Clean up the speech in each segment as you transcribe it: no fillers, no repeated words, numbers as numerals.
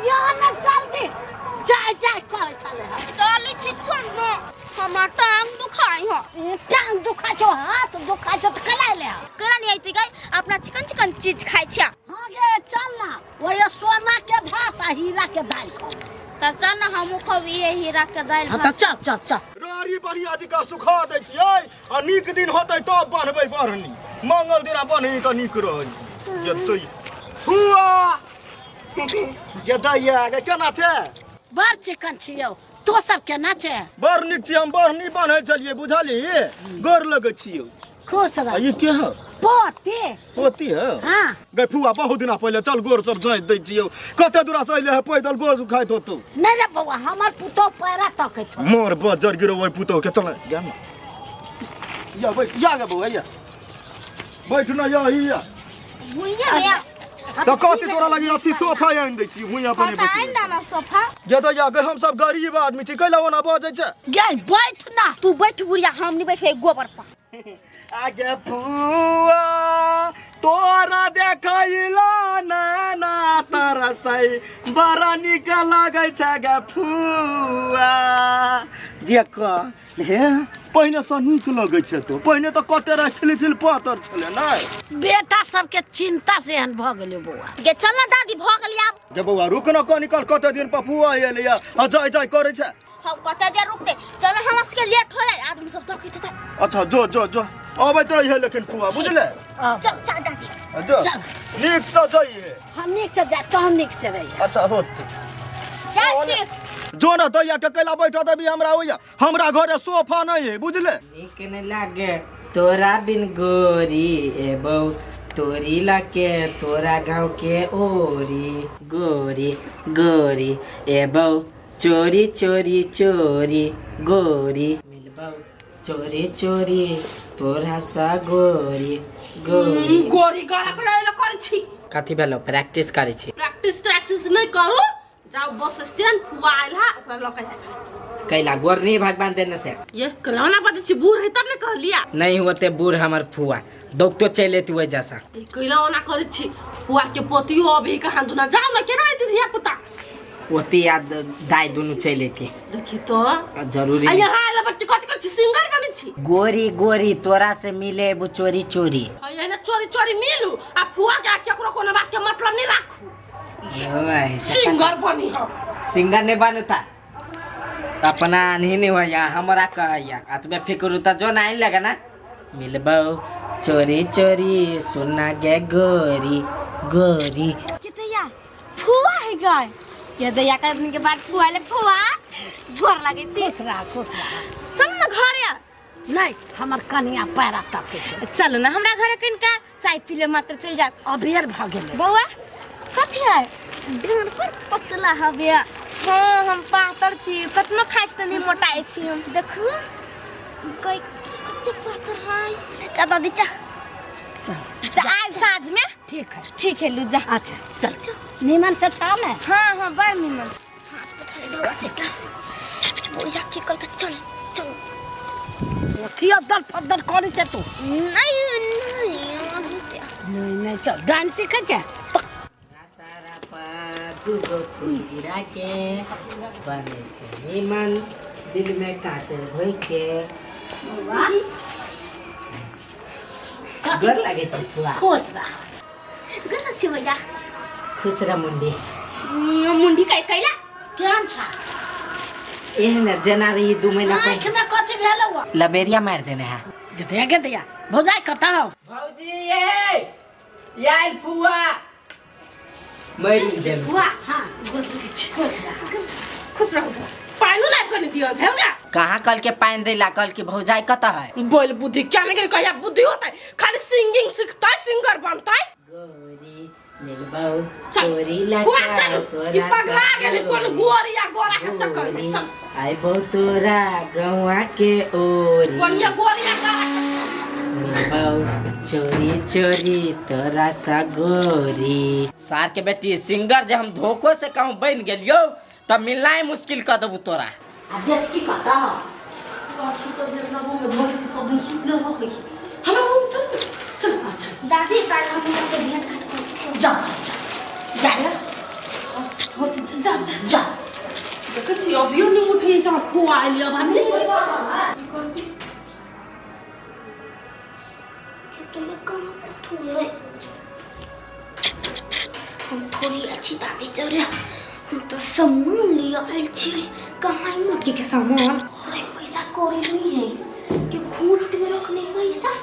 या ने जल्दी जाय जाय करै छलै हँ। चलै छी, चल न, हमर टांग दुखाई ह। ई टांग दुखा छौ, हाथ दुखा छौ तऽ कला ले। केना नहीं अयती गई? अपना चिकन चिकन चीज खाइ छिया। हाँ गे, चल ना, वही सोना के भात आ हीरा के दालि खाओ। तऽ चल न, हमहूँ खबियै हीरा के दालि। हाँ तऽ चल चल चल। रारी बढ़िया जकाँ सुखा दै छियै आ नीक दिन होतै तब बन्हबै। बढ़नी मंगल दिना बन्ही तऽ नीक रहै जेतै। हुआ ये दैया गे, केना छै? बड़ चिकन छियौ, तो सब केना छै? बड़ नीक छी। हम बढ़नी बन्है छलियै, बुझली? गोर लगै छियौ। खुश आ रह। ई के हौ? पोती। पोती हौ? हाँ। गै फुआ, बहुत दिना पहिले चल, गोर सब जाँच दै छियौ। कते दूरा से अइले है पैदल, गोर सुखाइत होतौ। नहीं रे बौआ, हमर पुतोह पैरा तकैत हो। मोर बजर गिरो ओहि पुतोह के। चल जा ना, या बैठ या गे बौआ, या बैठ ना, या ही या। भुइया में आ। तऽ कथी तोरा लगी अथी सोफा आनि दै छी? भुइया पर हाँ नहि तऽ आनि बैठबै। दा ना सोफा। जे तऽ या गे, हम सब गरीब आदमी छी, कैला ओना बजै छै? गे बैठ ना। तू बैठ बुढ़िया, हम नहीं बैठे गोबर पर। आगे फुआ, तोरा देखैला नैना तरसै, बड़ा नीक लगै छै गे फुआ। जे कह हे, पहिने सँ नीक लगै छै तो। पहिने तऽ कते रह खिल खिल पातर छलै नै। बेटा सबके चिंता से एहन भऽ गेलै बौआ। गे चल ना दादी, भऽ गेली आब। गे बौआ, रुक न कनी काल। कते दिन पर फुआ एलै आ जाय जाय करै छै। हम कते देर रुकते? चल, हमरा सबके लेट हो जाए, आदमी सब तकैत हेतै। अच्छा, जो जो जो, अबैत रहिहे लेकिन फुआ, बुझले? चल चल दादी। जो। चल। नीक सँ जइहे। हम नीक से जा, तहन नीक से रहिए। अच्छा होत। जाइ छी। जो न दैया के, कैला बैठा देबी हमरा होइया? हमरा घरे सोफा नहीं है, बुझले? नीक न लागे तोरा बिन गोरी, एबौ तोरी लाके तोरा गाँव के ओरी। गोरी गोरी एबौ चोरी चोरी चोरी, गोरी मिलबौ चोरी चोरी तोरा सा गोरी गोरी। गोरी गरा के लैला करै छी। कथी भेलो? प्रैक्टिस करै छी। प्रैक्टिस प्रैक्टिस नहीं करू, जाओ बस स्टैंड, फुआ आयल हा, ओकरा लऽ के। कैला गोर नहीं भगवान देने से? ये कलौना बजै छी, बूढ़ है तब ने कहलिया। नहीं होते बूढ़ हमर फुआ, दौगतो चले तू जैसा। कैला ओना करै छी? फुआ के पोतियो अभी कहाँ दुना, जाओ ना, केना एती धिया पुता? पोती या दाई दुनू चलि अयती। देखी तो। जरूरी आ यहाँ आयल बट्टी कथी करै छी? सिंगर बनै छी? गोरी गोरी तोरा से मिले एबो चोरी चोरी। हाँ, एहने चोरी चोरी मिलू आ फुआ के केकरो कोनो बात के मतलब नहीं राखू। ओए, सिंगर बनी हम। सिंगर नहीं बनता अपना नहीं नहीं होया, हमरा कहैया अतबे फिक्र उता जो नहीं लगा ना। मिलबो चोरी चोरी सुना गे गोरी गोरी। के दैया, फुआ है गए। ये दैया का दिन के बाद फुआ ले। फुआ, गोर लगे छी। खुश रह, खुश रह। चल ना घरे। नहीं, हमर कनिया पैरा तकै छै। चलो ना हमरा घरे, कनिका चाय पी ले मात्र चल जा। अबेर भऽ गेलै। बौआ, कथी है? डाँड़ पर पतला हवे। हाँ, हम पातर छी, कतनो खाइ छी तऽ नहि मोटाइ छी हम। देखू कोई कते पातर है। चल दादी, चल। चल। तऽ आबि साँझ में। ठीक है। ठीक है, लू जा। अच्छा चल, नीमन से छाल है। हाँ हाँ, बड़ निमन। हाथ पर छले ढोआ छिटा बुढ़िया की कल के। चल चल। अथी अद्दल फद्दल करै छै तू? नहीं नहीं। नहीं नहीं, चल, डांस सीखै छै। सारा पर दूगो फूल गिरा के बने छै निमन, दिल में काटे भोइ के। गोर लागे छै फुआ। खुश रह। गलत छै भैया। खुश रह मुंडी। मुंडी कै कैला? केहन छ? एहन जेना रही 2 महीना पहिले। आँखि में कथी भेलौ? लबेरिया मार देने है। गदिया गदिया, भौजाई कतऽ हौ? भौजी ये आयल फुआ, मरि गेल। फुआ। हाँ। गोर लगे छी। खुश रह। खुश रहू बुआ। पानिओ लाबि कऽ नहि दिअ, भेल गा? कहाँ कल के पानि दैला? कल के भौजाई कतऽ है? बोल बुद्धि क्या नहीं गेल, कहिया बुद्धि होतै? खाली सिंगिंग सिखतै, सिंगर बनतै। गोरी मिलबौ चल चोरी बुआ लगा चल। ई तोरा पगला गेली कोन गोरी या गोरा के चक्कर में। चल। आइबौ तोरा गौआ के ओरी। बढ़िया गोरी या गोरा के। मिलबौ चोरी चोरी तोरा सा गोरी। सार के बेटी सिंगर जे हम धोखो से कहूँ बन गेलियौ तब मिलना ही मुश्किल कर देबू तोरा। आ जेठकी कतऽ हौ? सुतल रहबो में भैंस सब दिन सुतले रहै हमरा रूम। चल चल। अच्छा दादी, काल्हि हम हुनका से भेंट घाट करै छी। जाओ जाओ जाओ। जा। जा देखै छी अभियो नहि उठै छै फुआ आइली आवाज नहि सुनै। हम थोड़ी अच्छी दादी जरे हम तो सामान लिया आयल छी कहाँ है मोटकी के सामान। अरे पैसा कौड़ी नहीं है कि खूट उठ में रखने पैसा।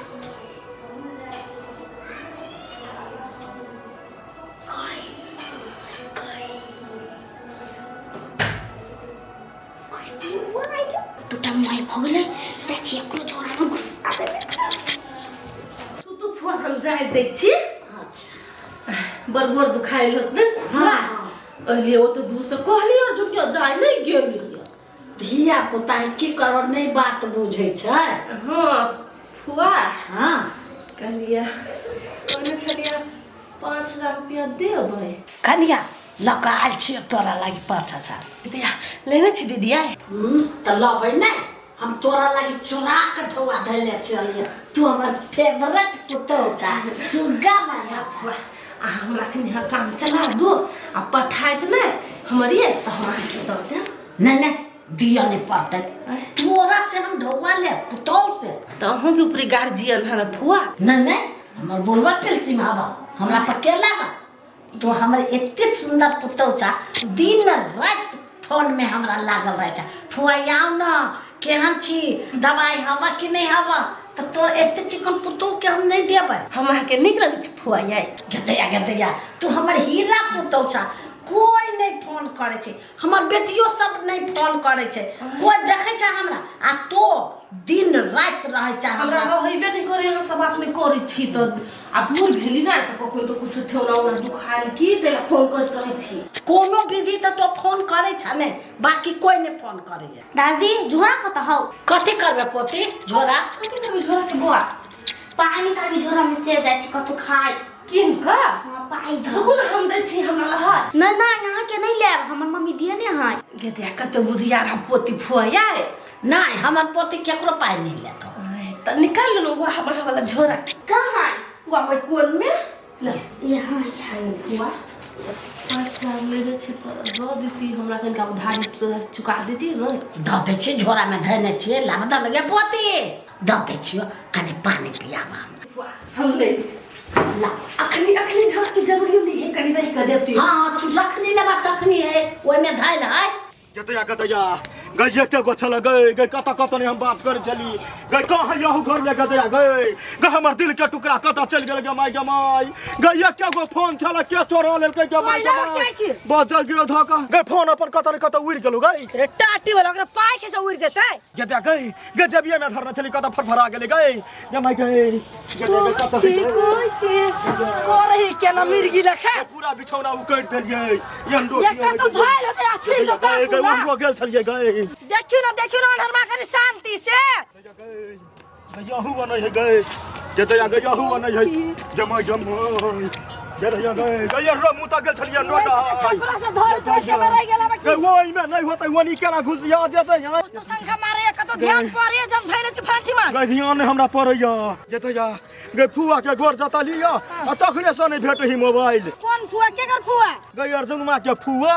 दूटा मोबाइल भऽ गेलै चाची एकरो झोरामे घुसा देबै। सुतू फुआ हम जाय दै छी। अच्छा बड़ गोर दुखायल होत ने हाँ। अलिए ओ तो दूर से कहली और जो कि जाय नहीं गेली। धिया पुता की करब नहीं बात बुझै छै। हाँ फुआ हाँ कहलिए कहने छलिए 5000 रुपया देबै। कनिया लऽ कऽ आयल छियै तोरा लागि 5000। दीदिया लेने छी दीदिया। तऽ लबै ने हम तोरा लागि चोरा के ढौआ धैले चलिए तू हमर फेवरेट पुतहु छा सुग्गा माया छा। आ हमरा कनि यहाँ काम चला दो आ पठायत नहि हमर ये तऽ हम अहाँके दऽ देब। नहीं नहीं दिया नहीं पड़तै तोरा से हम ढौआ ले पुतहु से। तऽ अहूँके ऊपरे गार्जियन है ना फुआ। नहीं नहीं हमर बुढ़वा पेलसी हवा हमरा पर के लागा तो हमर एते सुंदर पुतहु छा दिन राति फोन में हमरा लागल रहे छा फुआ आउ न केहन छी दवाई हवा कि नहीं हवा। तो तोर एते चिकन पुतहु के हम नहीं देबै। हम अहाँके नीक लगै छै फुआ याय। गदैया गदैया तू हमर हीरा पुतहु छा कोई नहीं फोन करे छै हमर बेटियो सब नहीं फोन करे छै कोई देखे छै हमरा आ तो दिन राति रहे छै हमरा रहबे नहीं करे यहाँ सब बात नहीं करे छी तो आ बूढ़ भेली ना तो कखन तो कुछ ठेहुना उना दुखायल की तैला फोन करैत रहै छी। कोनो विधि तऽ तो फोन करे छ ने बाकी कोई नहीं फोन करे। दादी झोरा कतऽ हौ? कथी करबे पोती झोरा? कथी करबे झोरा के बौआ? पानी तानी झोरा में से जाइ छी कतौ खाय किन का? हाँ पाई रुकू ना हम दै छी हमरा लहर। नहीं नहीं यहाँ के नहीं लेब हमर मम्मी दिए ने है। गे दिया कते बुधियार हम पोती फुआ याय। नहीं हमर पोती केकरो पाई नहीं लेतो। त निकाल लो वह हमरा वाला झोरा। कहाँ? वह वही कोन में ले यहाँ यहाँ फुआ 5000 ले छी त दऽ देती हमरा कनिका उधारी चुका देती ने। दऽ दै छी झोरा में धैने छियै लाब दऽ लगे पोती दऽ दै छियो कनि पानी पियाबा फुआ हम ले ला अखनी अखनी झोरा के जरूरी नहीं है कनि रहि कऽ देती। हाँ तू जखनी लेबा तखनी है ओहिमे धैल है। गदैया गदैया गई एते गो छल गई गई कतऽ कतऽ नहीं हम बात करै छली गई कहाँ यहू घर में गदैया गई गई हमर दिल के टुकड़ा कतऽ चलि गेल गे माय गे माय गई एके गो फोन छल के चोरा लेलकै गे माय गे माय बजल गेल धोखा गई फोन अपन कतऽ ने कतऽ उड़ि गेलौ गई। रे टाटी वाला ओकरा पाइ के से उड़ि जेतै। गदैया गई गई जेबिये में धरने छली कतऽ फरफरा गेलै गई गे माय गई गदैया कतऽ छी कोइ छी करही केना मिर्गी लखा पूरा बिछौना उकैड़ देलियै यंडो ये कतौ धइल होतै आ फिर से ताकू ना। गई गेल छलियै गई। देखियौ ना देखियौ ना अनहरमा कनि शांति से। गई यहू बनै है गई गदैया गई यहू बनै है जमा जमा गदैया गई गई रो मुता गेल छलियै नोटा कपड़ा से धोइ धोइ के मरै गेला बाकी। गई ओइ में नहीं होतै ओनी केना घुसिया जेतै यहाँ। तो शंखा मारे कतौ ध्यान पड़े जम धइने छी फांटी मार। गई ध्यान नहीं हमरा पड़ैया गदैया गई फुआ के गोर जता लिया आ तखने से नहीं भेटही मोबाइल। कोन फुआ केकर फुआ? गई अर्जुनमा के फुआ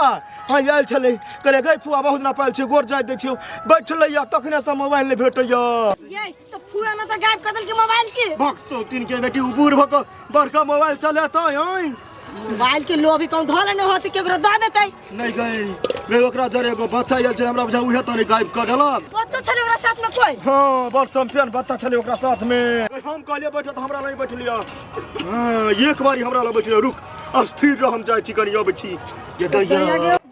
हाँ आयल छलै कहले गई फुआ बहुत ना पायल छै गोर जाय दै छियौ बैठलै या तखने से मोबाइल नहीं भेटैया। ये तो फुआ ना तो गायब कर देल के मोबाइल के। भक्सो तीन के बेटी उ बूढ़ भक बड़का मोबाइल चलेतै हँ। मोबाइल के लोभी कौन धोले न होती केकरो दऽ देतै। नहीं गई गई ओकरा जरे एगो बच्चा आयल छै हमरा बुझा उहे तनी गायब कर देलक। बच्चो छलै ओकरा साथ में कोई? हाँ बड़ चैंपियन बच्चा छलै ओकरा साथ में। हम कहलियै बैठो तऽ हमरा लग बैठलियै। हाँ एक बारी हमरा लग बैठलियै रुक अस्थिर रह हम जाइ छी कनी अबै छी। गदैया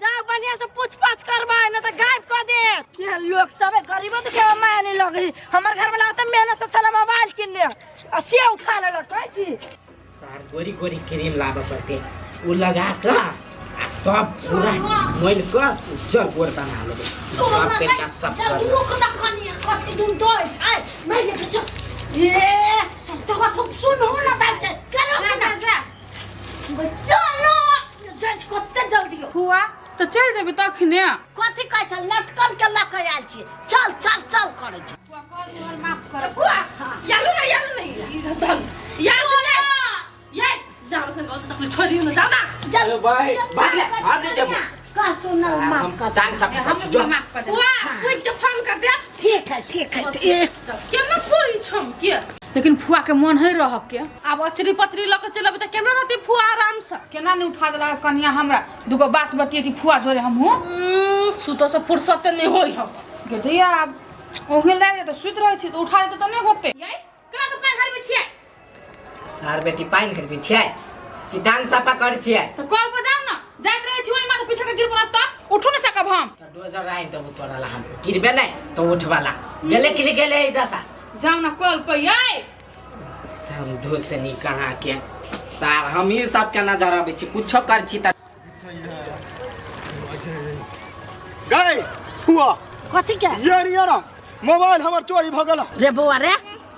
जाओ बढ़िया से पूछ पाछ करबै न तऽ गायब कऽ देत। के लोग सब गरीबो तो के माया नहीं लगै हमर घर वाला तऽ मेहनत से छलै मोबाइल किनने आ से उठा लेलक कहै छी। सार गोरी गोरी क्रीम लाबऽ पड़तै उ लगा कऽ आ तब पूरा मोल कऽ उज्जर गोर बना लेबै। चोरा तब कनिका सब कर लेबै। रुक ना कनिया कथी दुन दै छै नहीं लेके चल ए तो कथु सुनहो ना दै छै करो ना जा चलो जज कते जल्दी हो। फुआ तो चल जेबी तखने। कथी कहै छै लटकन के लऽ कऽ आयल छी चल चल चल करै छै। माफ कर फुआ यालू ना यालू नहीं धन यालू ना ये जाओ कन गाँव तक छोड़ दियो ना जाओ ना। चलो भाई भाग ले भाग ले जब कह सुनल माफ कर टांग साफ हम कर जो माफ कर दे वाह फुआ के फोन कर दे ठीक है ठीक है ठीक। केना करी छम के लेकिन फुआ के मन है रह के आब अचरी पचरी लऽ के चलबै तऽ केना रहतै फुआ आराम से केना नहीं उठा देला कनिया हमरा दूगो बात बतियेती फुआ जोरे हमहूँ सुतऽ से फुर्सत नहि होइ हम गेलियै आब ओहे लागि जेतै सुति रहै छी तऽ उठा देतै तऽ नहि होतै यै केना तऽ पानि हरबै छियै सार बेटी पानि खरबी छियै कि टांग साफा कर छियै तऽ कल पर जाउ ने जाइत रहै छी ओहिमे तऽ पिछड़ के गिर पड़त तब उठू नहि सकब हम तो डोजर आइन देबो तोरा ला हम गिरबे नहीं तो उठवाला गेले कि नहीं गेले जैसा जाउ ने कल पर यै हम धोसनी कहाँ के सार हम ही सबके नजर अबै छी कुछो कर छी तऽ गए फुआ कथी के ये नहीं ना मोबाइल हमर चोरी भ गेल रे बौआ रे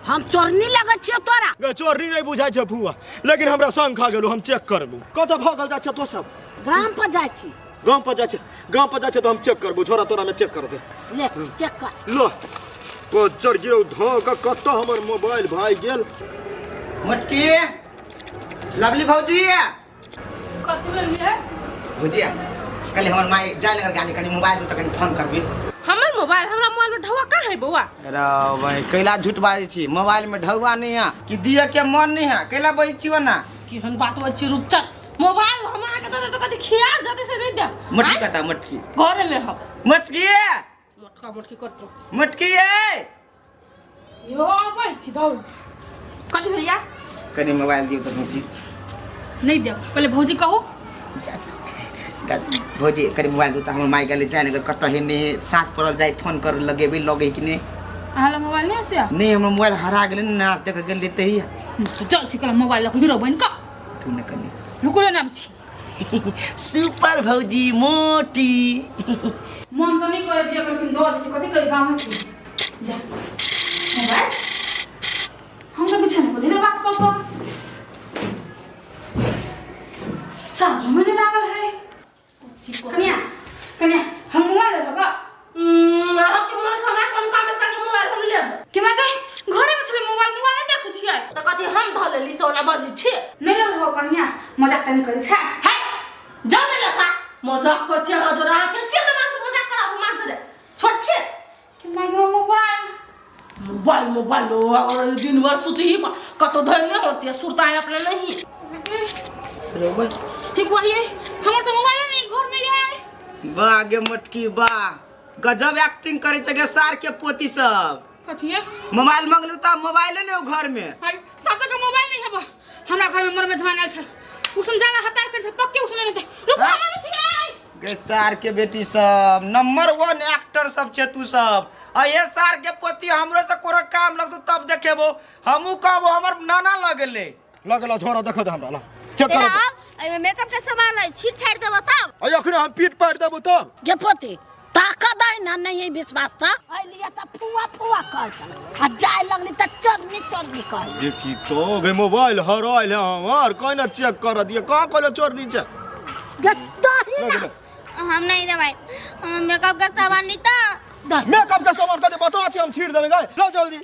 हम चोरनी लगै छियौ तोरा गे चोरी नहीं बुझाइ छै फुआ लेकिन हमरा संग खा गेलौ हम चेक करबू कतऽ भऽ गेल जाइ छै तो सब गाम पर जाइ छी गाँव पर जाइ छै गाँव पर जाइ छै तऽ हम चेक करबू छोरा तोरा में चेक कर दे ले चेक कर लो कोचर गिरौ धो के कतऽ हमर मोबाइल भाई गेल मोटकी लवली भौजी कथी भेलियै भौजी कल हमर माय जाय नगर गाली कनी मोबाइल दू तऽ कनी फोन करबी हमर मोबाइल हमरा मोबाइल में ढौआ कहाँ है बौआ अरे भाई कैला झूठ बाजै छी मोबाइल में ढौआ नहीं है कि दिया के मन नहीं है कैला बजै छी ओना केहन बात होइ छी रुपचन मोबाइल हम अहाँके दऽ देब तऽ कथी खिया जते से नहि देब मोटकी कता मोटकी घरे में हम मोटकी मोटका मोटकी करतो मोटकी ए यो अबै छी दौड़ कथी भैया कनी मोबाइल दियौ तऽ बेसी नहीं देब पहिले भौजी कहू भौजी कनी मोबाइल दू तऽ हमर माय गेलै जाय नगर कतऽ है नहि साँझ पड़ल जाय फोन कर लगेबै लगै कि नहि अहाँ लग मोबाइल नहीं से नहि हमर मोबाइल हरा गेलै ने नाच देखऽ गेल रही चल छी कल मोबाइल लऽ के हीरो बनि कऽ तू ने कनी रुकू ने नाम छी सुपर भौजी मोटी मन तऽ नहि करे दिया लेकिन दौड़ छी कथी करी गाँव में जा मोबाइल हम तऽ पीछे नहीं धीरे बात कर तो चार्ज में नहीं लागल है कन्या कन्या हम मोबाइल लेबा अहाँके मोबाइल से हमरा कोन काम है मोबाइल हम लेब के मैं कही घरे में छले मोबाइल मोबाइल नहीं देखै छियै तऽ कथी हम धऽ लेली से ओना बजै छियै नहीं लेलहो कन्या मजाक तनी करै छै है जाउ ने लसा मजाक कर छियै अहाँ जोरा अहाँके छियै हमरा से मजाक कराबू मार जोरे छोट छियै कि मैं मोबाइल मोबाइल मोबाइल और दिन भर सुतही कतौ धैले होती है सुरता है अपना नहीं ठीक वही हमर तो मोबाइल नहीं घर में है वाह गे मोटकी वाह गजब एक्टिंग करे छै गे सार के पोती सब कथी है मोबाइल मंगलू तऽ मोबाइले ने घर में हाय सातो के मोबाइल नहीं है हमरा घर में मोर में जमाना छल उसम जाला हतार के छल पक्के उसने नहीं रुक हम आबै छियै गे सार के बेटी सब नंबर वन एक्टर सब छे तू सब आ ये सार के पोती हमरो से कोनो काम लगतौ तब देखेबो हमहू कहबो हमर नाना लगले लगला छोरा देखो दे हमरा ला चेक कर एहिमे मेकअप के सामान है छीट छाड़ि देबो तब आ अखने हम पीट पाट देबो तब गे पोती ताकत है ना नहीं है विश्वास था अलिया त फुआ फुआ कह चल आ जाय लगली त चरनी चरनी कह देखी तो गे मोबाइल हरायल है हमार कोई ना चेक कर दिए कहाँ कहलो चोर नीचे गे दही ना हम नहीं देबै मेकअप के सामान नहीं तऽ दही मेकअप के सामान कते बता छी हम छीट देबै गए लो जल्दी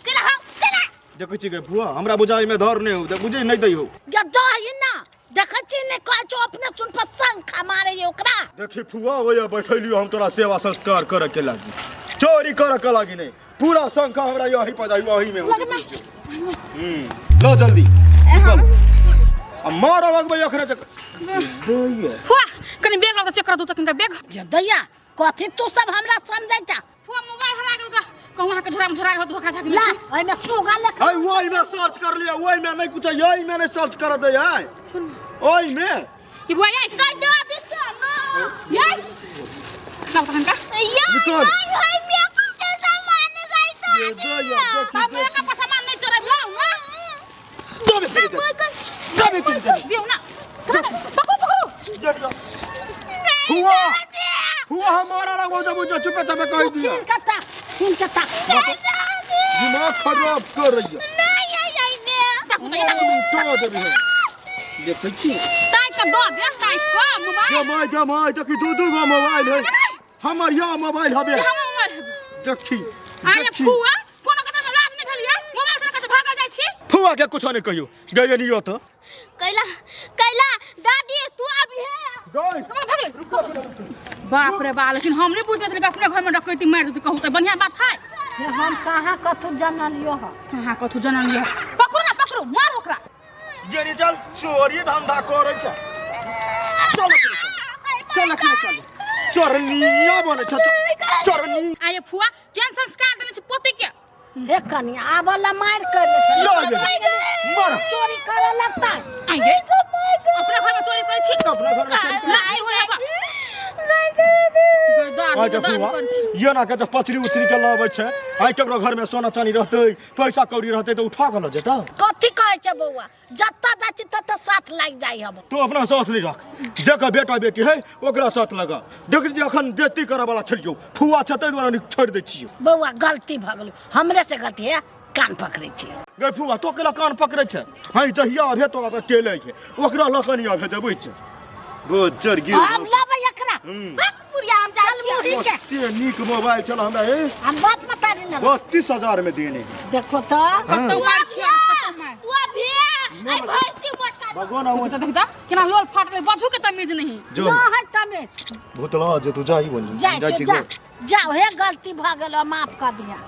केना हम केना देखै छी गे फुआ हमरा बुझाइ में धर नहीं हो बुझै नहीं दै हो गे दही ना देखै छी ने कहै छौ अपने सुन पर शंखा मारे ये ओकरा देखी फुआ ओया बैठलियो हम तोरा सेवा संस्कार करे के लागी चोरी करे के लागी नहीं पूरा शंखा हमरा यही पर जाई वही में हो लो जल्दी निकल आ मार लगबै अखने चक फुआ कनी बैग लऽ के चेक कर दू तऽ कनिटा बैग गे दैया कथी तू सब हमरा समझै छा फुआ मोबाइल हरा गेल गा कहूँ अहाँके झोरा में झोरा गेल धोखा धाक ला ओहिमे सुगा लेखा है ओहि में सर्च कर लिया ओहि में नहीं कुछ यही में नहीं सर्च कर दे है ओहि में ई बुआ ये कह दो अभी चलो ये लाओ तखन का या निकल। नहीं है मेकअप के सामान गई तो ये दैया देखी हम मेकअप का सामान नहीं चोराब लाओ ना दबे दबे दबे दबे दियौ ना पकड़ो पकड़ो हुआ हुआ हमारा लगो जब जो चुपे चुपे कह दिया छीन के ताक छीन के ताक दिमाग खराब कर रही है नहीं आई आई ने ताकू तऽ ताकू तो देबी हम देखै छी ताकि के दऽ दे ताकि के मोबाइल जमाय जमाय देखी दू दू गो मोबाइल है हमर या मोबाइल हबे हमर मोबाइल हेबै देखी अरे देखी फुआ कोनो कथा में लाज नहीं भेल ये मोबाइल से कते भागल जाइ छी फुआ के कुछो नहीं कहियो गए नहीं तो कैला कैला दादी तू अभी है गई कमल भागे बाप रे बा लेकिन हम नहीं बुझने छलियै कि अपने घर में डकैती मारि देतै कहू तऽ बढ़िया बात है हे हम कहाँ कथू जनलियो ह कहाँ कथू जनलियै पकड़ू ना पकड़ू मारू ओकरा जेनी चल चोरी धंधा करै छै चल चल अखने चल चोरनिया बनै छै चोरनी आये फुआ केहन संस्कार देने छै पोती के हे कनिया आबला मारि कर ले छलै। लऽ गेलै मार चोरी करे लगता आये अपना घर में चोरी करै छी अपना घर में चोरी ना आई होय हबा आइ देखू ये ना के जे पचरी उचरी के लबै छै आइ केकरो घर में सोना चानी रहतै पैसा कौड़ी रहतै तऽ उठा के लऽ जेतै कथी कहै छै बौआ जतऽ जाइ छी ततऽ साथ लागि जाइ हम तू अपना साथ नहीं रख जेकर बेटा बेटी है ओकरा साथ लगा देख जे अखन बेइज्जती करऽ वाला छलियौ फुआ छै ताहि दुआरे नहीं छोड़ि दै छियौ बौआ गलती भऽ गेल हमरे से गलती है कान पकड़ै छी गै फुआ तो केला कान पकड़ै छै हँ जहिया अभे तो ओकरा टेलै छै ओकरा लऽ कऽ नहि अभे जेबै छै गोजर गिर हम लेबै एकरा बुढ़िया हम जाइ चल मुही के कते नीक मोबाइल छल हमरा हे हम बाप मतारी लेबै 32,000 में देने देखो तऽ कतौ मार खिया कतौ मार तू अभी आई भैंसी मोटका भगवान आउ देखता देखता केना लोल फाटलै बजू के तमीज नहीं जो न है तमे भूतला जे तू जाई बन जाइ छी जा जाओ हे गलती भऽ गेल माफ कऽ दिया।